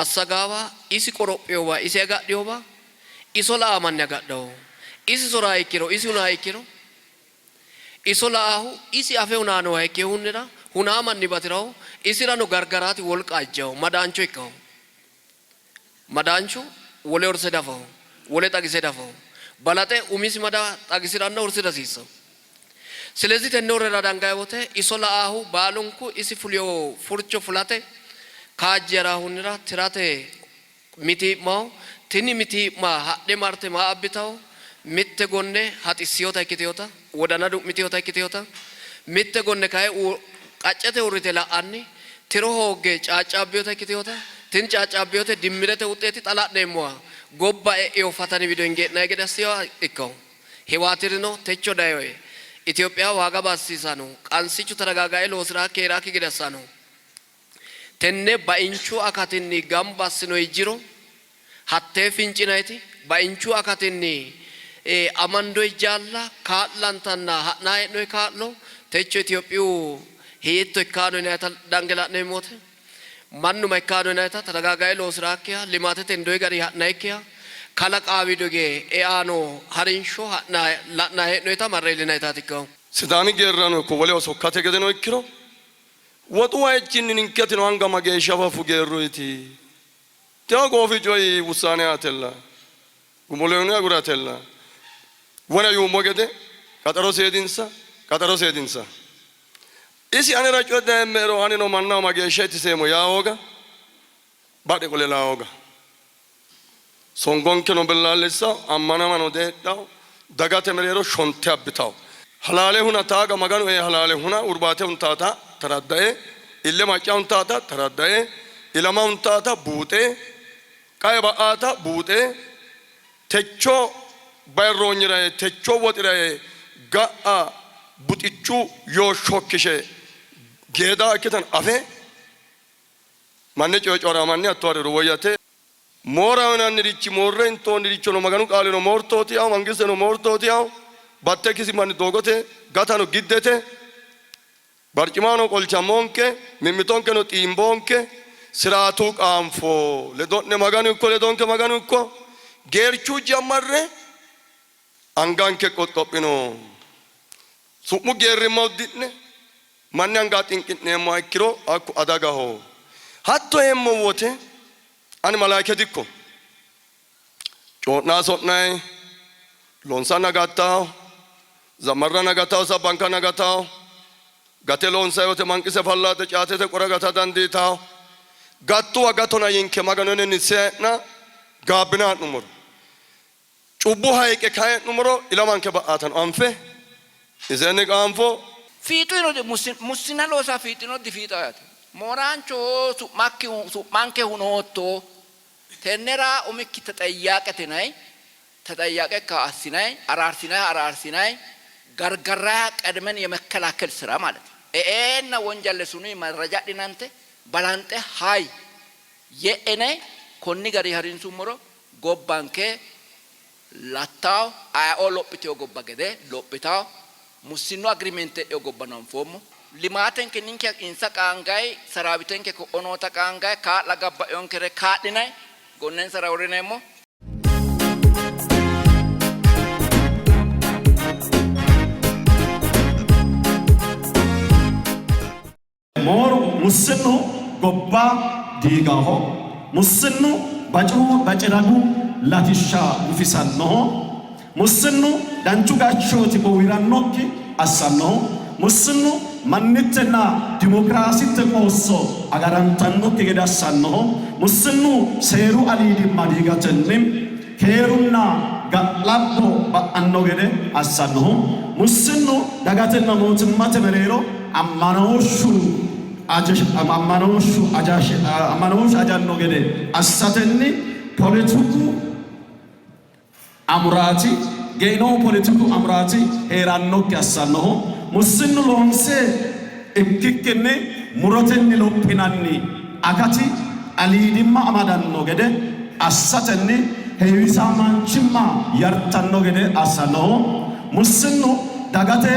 Massagaawa isi qorophiyowa isi agadhiyowa iso la''aa manni agadhawo. Isi soraa ikkiro isi hunaa ikkiro iso la''aahu isi afe hunaa nooha ikkihunnira hunaa manni batirawo, isirano gargaraati wolqa ajjawo, madaancho ikkawo. Madaanchu wole hurse dafawo, wole xagise dafawo. Balaxe umisi mada xagisi'ranna hursira hasiissawo. Silezi tenne hurrera dangayi wote iso la''aahu baalunku isi fuliyo furcho fulate kaajje ha'raahunnira tirate mitii'mawo. Tini mitii'ma hadhe marte maa abbitawo? Mitte gonne haxissiyota ikkiteyota, wodana du'miteyota ikkiteyota, mitte gonne kayi qaccete uurrite la'anni tiro hoogge caaccaabbiyota ikkiteyota, tini caaccaabbiyoti dimmirete wuxxeeti xa la'neemmoha gobba e'eyo fatani wido hinge e'nanni gede assiyoha ikkawo. Hiwaatirino techo dayoe Itophiya waaga baatisiisano, qansichu taragaagae loosi'raakki hee'raakki gede assano. Tenne bainchu akatinni gamba assinoyi jiro hattee fincinayiti, bainchu akatinni amandoyi jaalla kaa'lantanna ha'nanni hee'noyi kaa'lo techo Itophiyu hiitto ikkaano yinayita dange la'neemmo wote mannu ma ikkaano yinayita taragaagae loosi'raakkiha, limaatete hendoyi garinni ha'nayikkiha, kalaqaawi doge eano harinsho la'nanni hee'noyita marre iillinayitaati ikkahu. Sidaami geerrano ikko woleho sokkate gedeno ikkiro woxu wayichinni ninketino anga mageeshsha faffu geerruyti. Tewo goofi coyi wussaane aatella, gumulono aguratella. Wona yuummo gede qaxaro seedinsa, qaxaro seedinsa. Isi anera coye dayemme'ero anino mannaho mageeshsha itiseemmo yaa hooga, badhe qole laa hooga. Songonkeno billaallissao, ammanamano diheedhao, dagate mereero shonte abbitao. Halaale huna taaga Maganu ee halaale huna hurbaate huntaata taraddae, ille macca huntaata taraddae, ilama huntaata buuxe, qae ba'aata buuxe, techo bayirroonyira yee, techo woxira yee, ga'a buxichu yoo shokkishe geeda ikkitan afe, manni coye coyramanni hatto hariro woyyate. Mooraho yinannirichi moorre intoonnirichono Maganu qaalino moortooti yawo, mangisteno moortooti yawo, batte kisi manni doogote, gatano giddete, barcimano qolchamoonke, mimmitonkeno xiimboonke, siraatu qaanfo, ledo'ne Maganu ikko, ledonke Maganu ikko, geerchu jammarre anganke qoxxophino. Su'mu geerrimma uddi'ne manni anga xinqi'neemmoha ikkiro hakku adagaho. Hatto yeemmo wote ani malaa'ike dikko. Coo'na so'nayi, loonsanna gattawo, zammarranna gatawo, sabbankanna gatawo, gate loonsayi wote manqise fallaate caatete qora gata dandiitawo. Gattuwa gatona yinke Maganunni see'na gaabbine ha'nummoro, cubbu hayiqe kayi'nummoro ilamanke ba'aatano anfe isenni qaanfo. Fiixuno mussinna loosa fiixino difiixaho yaate. Mooraanchoho su'makki su'manke hunootto. Tennera umikki texeyyaaqete yinay, ተጠያቂ assinay, araarsinayha araarsinay, gargarrayiha ቀድመን የመከላከል ስራ ማለት ነው። e'eenna wonjalle sunuyi መረጃ adhinante balanxe hay ye'ene konni gari harinsummoro gobbanke lattawo, ayeoo lophitewo gobba gede lophitawo, mussinnu agreement e'ewo gobbano anfoommo. Limaatenke ninke insa qaangay, saraawitenke ko'o noota qaangay, kaa'la gabbaeyonkere kaa'linay, gonnensara uurrineemmo. Mooru mussinnu gobba diigaho. Mussinnu bacu baciragu latishsha gufisannoho. Mussinnu danchu gashshooti bowirannokki assannoho. Mussinnu mannittenna dimokiraasitte qoosso agarantannokki gede assannoho. Mussinnu seeru aliidimma diigatenni keerunna ga'labbo ba'anno gede assannoho. Mussinnu dagatenna mootimmate mereero ammanooshshu ammanooshshu ajanno gede assatenni poletiku amuraati geinohu poletiku amuraati hee'rannokki assannoho. Mussinnu loonse ikkikkinni murotenni lophinanni akati aliidimma amadanno gede assatenni heewisamaanchimma yartanno gede assannoho. Mussinnu dagate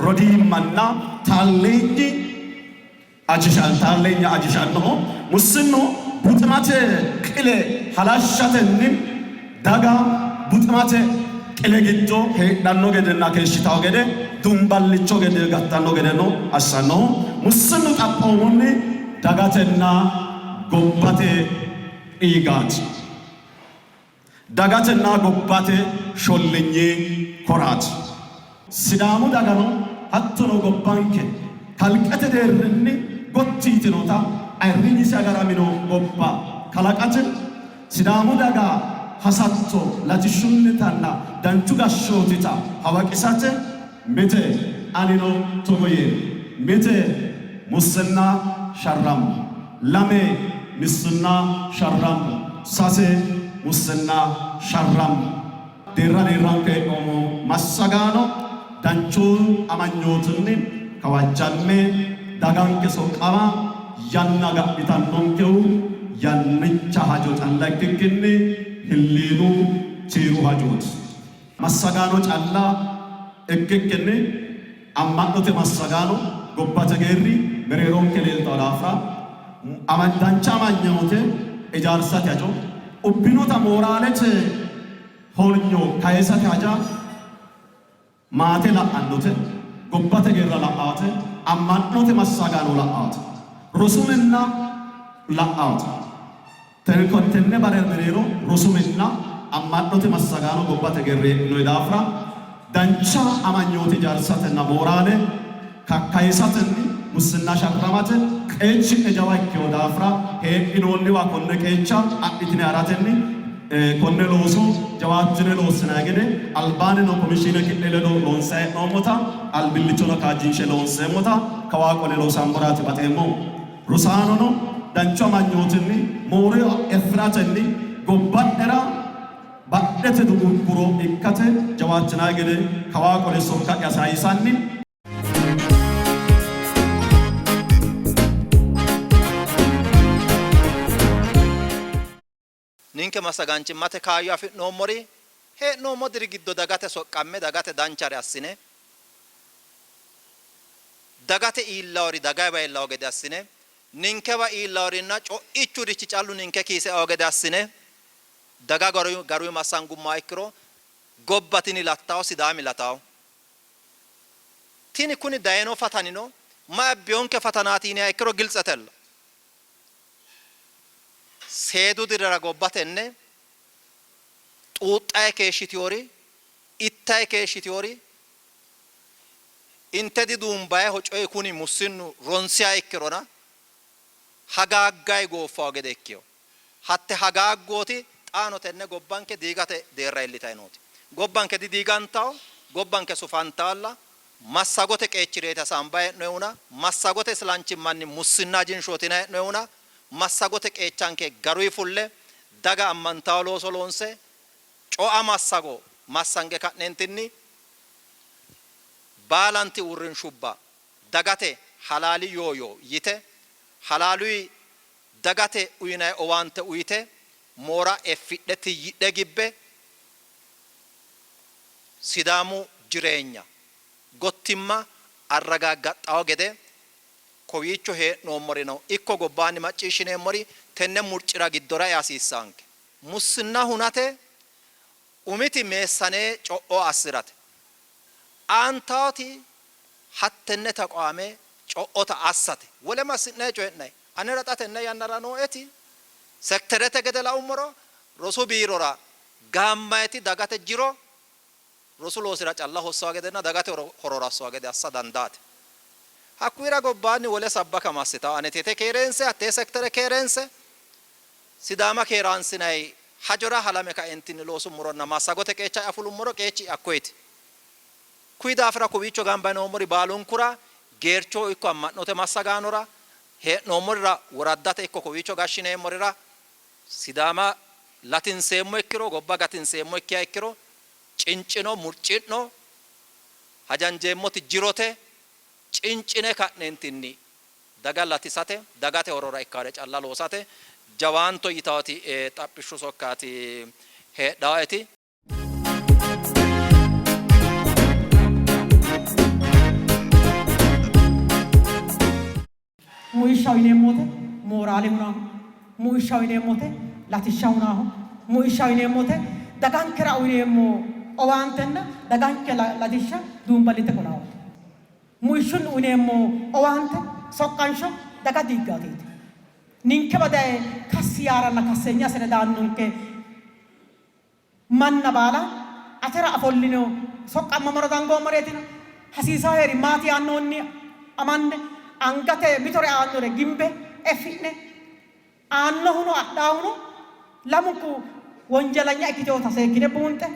rodiimmanna taalleenyi taalleenya ajishannoho. Mussinnu Buximate qile halashshatenni daga buximate qile giddo heedhanno gedenna keeshshitanno gede dumballicho gede gattanno gedeno assannoho. Mussinnu xaphoomunni dagatenna gobbate dhiigaati. Dagatenna gobbate shollinyi koraati. Sidaamu dagano hattono gobbanke kalqete deerrinni gotti yitinota ayirrinyise agaramino gobba kalaqate Sidaamu daga hasatto latishshunnitanna danchu gashshootita hawaqisate mite anino togo yee mite mussinna sharrammo, lame missinna sharrammo, sase mussinna sharrammo. Deerra deerranko hee'noommo massagaano danchu amanyootinni kawajjamme daganke soqqama yanna ga'mitannonkehu yannicha hajo calla ikkikkinni hilliinu tiiru hajooti. Massagaano calla ikkikkinni amma'note massagaano, gobbate geerri mereeronke leeltanno daafira dancha amanyoote ijaarsate hajo, ubbinota mooraalete hornyo kayisate haja maate la'annote, gobbate geerra la'aate, amma'note massagaano la'aate, rosu minna la'aate. Tenne bare mereero rosu minna, amma'note massagaano gobbate geerri heedhinoyi daafira dancha amanyoote ijaarsatenna mooraale kakkayisatenni mussinna sharramate qeechi'ne jawa ikkino daafira heedhinoonniwa konne qeecha adhitine haratenni konne looso jawaattine loossinanni gede albaannino komishiine ki'ne ledo loonsanni hee'noommota albillichono kaajjinshe loonseemmota kawaa qole loosammoraati baxeemmohu. Rosaanono danchu amanyootinni moore effiratenni gobba'nera badhete dugugguro ikkate jawaachinanni gede kawaa qole sokka'ya sayisanni, Ninke massagaanchimmate kaayyo afi'noommori hee'noommo diri giddo dagate soqqamme, dagate danchare assine, dagate iillawori dagayiwa iillawo gede assine, ninkewa iillaworinna co'ichurichi callu ninke kiise eawo gede assine daga garuyi massangummoha ikkiro gobba tini lattawo, Sidaami latawo. Tini kuni dayino fatanino mayi abbinonke fatanaati yiniha ikkiro giltsetella. Seedu dirira gobba tenne xuuxxayi keeshshitinori, ittayi keeshshitinori, inte diduumbayiho coyi kuni mussinnu ronsiha ikkirona hagaaggayi gooffawo gede ikkino. Hatte hagaaggooti xaano tenne gobbanke diigate deerra iillitayi nooti. Gobbanke didiigantawo, gobbanke sufantawalla, Massagote qeechireeti hasaambanni hee'noyihuna, massagote islanchimmanni mussinna ajinshooti yinanni hee'noyihuna, massagote qeechanke garuyi fulle daga ammantanno looso loonse co'a massago massange ka'neentinni baalanti uurrinshubba dagate halaali yoo yoo yite halaaluyi dagate uyinanni owaante uyite moora effidhe tiyyidhe gibbe Sidaamu jireenya gottimma arragaaggaxxawo gede kowiicho hee'noommorino ikko gobbaanni macciishshineemmori tenne murci'ra giddora ea hasiissaanke. Mussinna hunate umiti meessanee co'o assi'rate. Aantawoti hattenne taqwaame co'ota assate. Wole massi'nayi coyi'nayi. Anera xa tenne yannara nooeti sekterete gede laummoro rosu biirora gaammayiti dagate jiro rosu loosira calla hossanno gedenna dagate horora hossanno gede assa dandaate. Hakkuyira gobbaanni wole sabbaka massitawo anetete keereense hattee sektere keereense Sidaama keeraansinay hajora halame kaentinni loosummoronna massagote qeecha'ya fulummoro qeechi'ya hakkoyeti. Kuyi daafira kowiicho gamba yinoommori baalunkura geerchoho ikko amma'note massagaanora, hee'noommorira woraddate ikko kowiicho gashshineemmorira Sidaama latinseemmo ikkiro, gobba gatinseemmo ikkiha ikkiro, cincino, murci'no, hajanjeemmoti jirote, cincine ka'neentinni daga latisate, dagate horora ikkawore calla loosate jawaanto yitawoti xaphishshu sokkaati heedhawoeti. Muishshaho yineemmo wote mooraale hunanno. Muishshaho yineemmo wote latishsha hunaaho. Muishshaho yineemmo wote dagankera uyineemmo owaantenna daganke latishsha duumballitte qolaaho. Muishshunni uyineemmo owaante, soqqansho daga diiggaateeti. Ninkewa daye kassi yaaranna kasseenya assire daannonke manna baala atera afollino soqqammammora dangoommoreetina, hasiisaheri maati yaannohunni amande, angate mitore aannore gimbe effi'ne, aannohuno adhaahuno lamunku wonjalanya ikkitinota seekkine buunxe,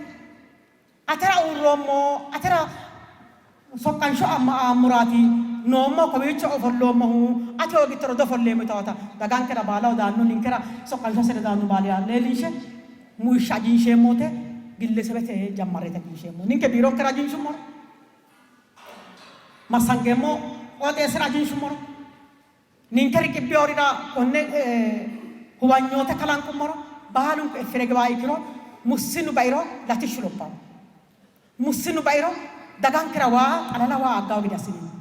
Atera uurroommo, atera soqqansho aammoraati noommo, kowiicho ofolloommohu ati hoogittoro diofolleemmo yitawota dagankera baalaho daanno ninkera soqqansho assine daanno baaliha leellinshe muishsha ajinsheemmo wote gillesebete jammarreeti ajinsheemmo. Ninke biironkera ajinshummoro, massangeemmo qooxeessira ajinshummoro, Ninke riqibbinorira konne huwanyoote kalanqummoro baalunku effire giwaa ikkiro mussinnu bairo latishshu lophanno. Mussinnu bairo dagankera waa xalala waa aggawo gede assineemmo.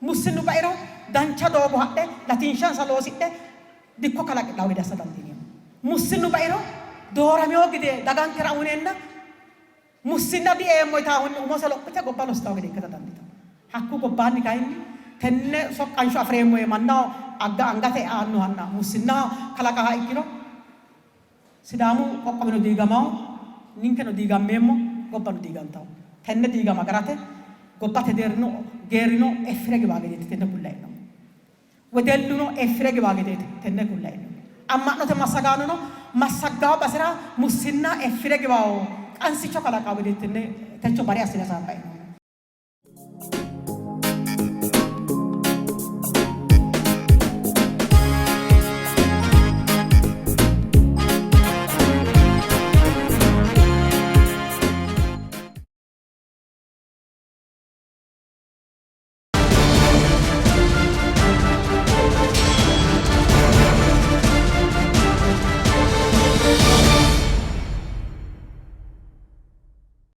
Mussinnu bairo dancha doogo hadhe latinshansa loosidhe dikko kalaqidhanno gede assa dandiineemmo. Mussinnu bairo dooramino gide dagankera uyineenna Mussinna dieemmo yitaahunni umose lophite gobba lossitanno gede ikkita dandiitanno. Hakku gobbaanni kayinni tenne soqqansho afi'reemmo yee mannaho agga angate aannohanna mussinna kalaqaha ikkiro Sidaamu qoqqowino diigamanno, ninkeno diigammeemmo, gobbano diigantanno. Tenne diigama agarate gobbate deerrino geerrino effire giwaa gedeeti tenne kullayi hee'noommo. Wedelluno effire giwaa gedeeti tenne kullayi hee'noommo. Amma'note massagaanono massaggawo basera mussinna effire giwawo qansicho kalaqawo gedeeti tenne techo bare assine hasaambayi hee'noommo.